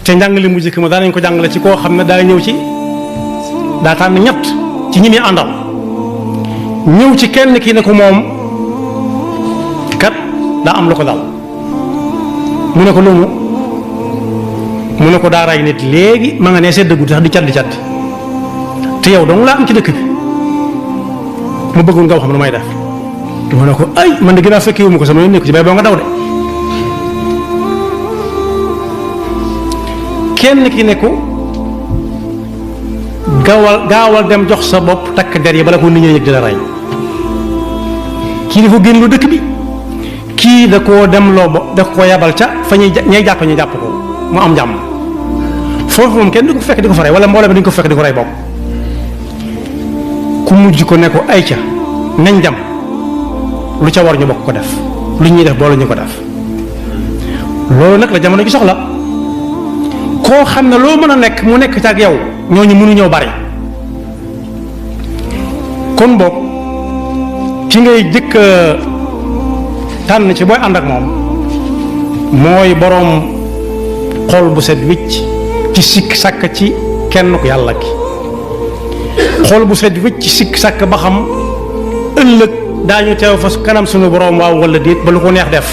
te njàngale mu jëkk ma daanañ ko jàngale ci koo xam ne daa ñëw ci daa tànn ñett ci ñi muy àndal ñëw ci kenn kii ne ko moom kat daa am lu ko dal mu ne ko lumu mu ne ko daa ray nit léegi ma nga nee sedd guddi sax di caddi caddi te yow dong laa am ci dëkk bi mu bëggoon nga wax lu may def mu ne ko ay man de gën a fekkee wu ma ko sama yoon nekku ci bay boo nga daw de kenn ki ne ko gaawal dem jox sa bopp takk der yi bala ko nit ñi yëg di la rey kii dafa génn lu dëkk bi kii da koo dem loo ba da ko yabal ca fa ñay jàpp ñu jàpp ko mu am jàmm foofu moom kenn du ko fekk di ko fa rey wala mbooloo bi dañu ko fekk di ko rey bokk ku mujj ko ne ko ay ca nañ dem lu ca war ñu bokk ko def lu ñuy def boolu ñu ko def loolu nag la jamono gi soxla koo xam ne loo mën a nekk mu nekk ci ak yow ñooñu mënuñoo bari kon boog ki ngay jëkk tànn ci booy ànd ak moom mooy boroom xol bu set wicc ci sikk sàkk ci kenn ku yàlla ki xol bu set wicc ci sikk sàkk ba xam ëllëg daañu teew fa kanam suñu boroom waaw walla déet ba lu ko neex def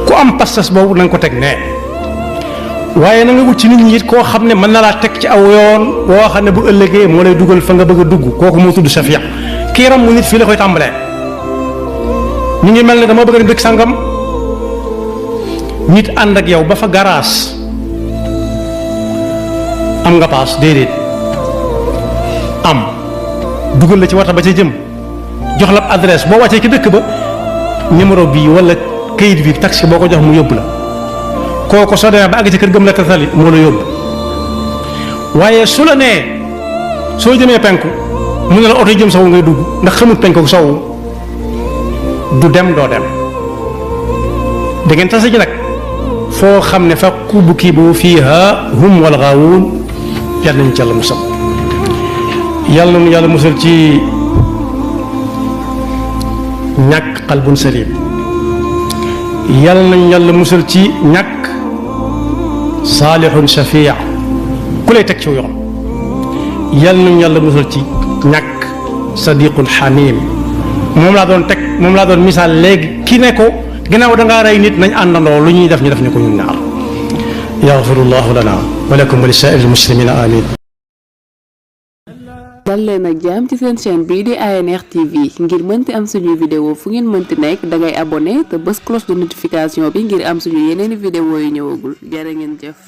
ku am pastas boobu na nga ko teg nee waaye na nga wut ci nit ñi it koo xam ne mën na laa teg ci aw yoon woo xam ne bu ëllëgee moo lay dugal fa nga bëgg a dugg kooku moo tudd safiya kii ram mu nit fii la koy tàmbalee ñu ngi mel ne dama bëgg a dem dëkk sàngam nit ànd ak yow ba fa garaas am nga paas déedéet am dugal la ci wata ba ca jëm jox la adresse boo wàccee ci dëkk ba numéro bii wala kayit bi taxi boo ko jox mu yóbbu la kooku soo demee ba àgg ci kër gëm la tatali moo la yóbbu waaye su la nee soo jëmee penku mu ne la oto yi jëm sowu ngay dugg ndax xamut penku sowu du dem doo dem da ngeen tase ji nag foo xam ne fa kubukibu fiiha hum wal gaawuun yàlla nañu ci yàlla musal yàlla nañu yàlla musal ci ñàkk qalbun salim yàlla nañu yàlla musal ci ñàkk saalihun shafia ku lay teg ci yoon yàlla nañu yàlla musal ci ñàkk sadiqun xamim moom laa doon misaal léegi ki ne ko ginnaaw da ngaa rey nit nañ àndandoo lu ñuy def ñu def ñu ko ñun ñaar yaxfirullahu lana wa lakum wa li saa'iril muslimina amin dal leen ak jàmm ci seen chaîne bii di ANR TV ngir mënti am suñuy vidéo fu ngeen mënti nekk dangay abonné te bës cloche de notification bi ngir am suñu yeneeni vidéo yu ñëwagul jërë ngeen jëf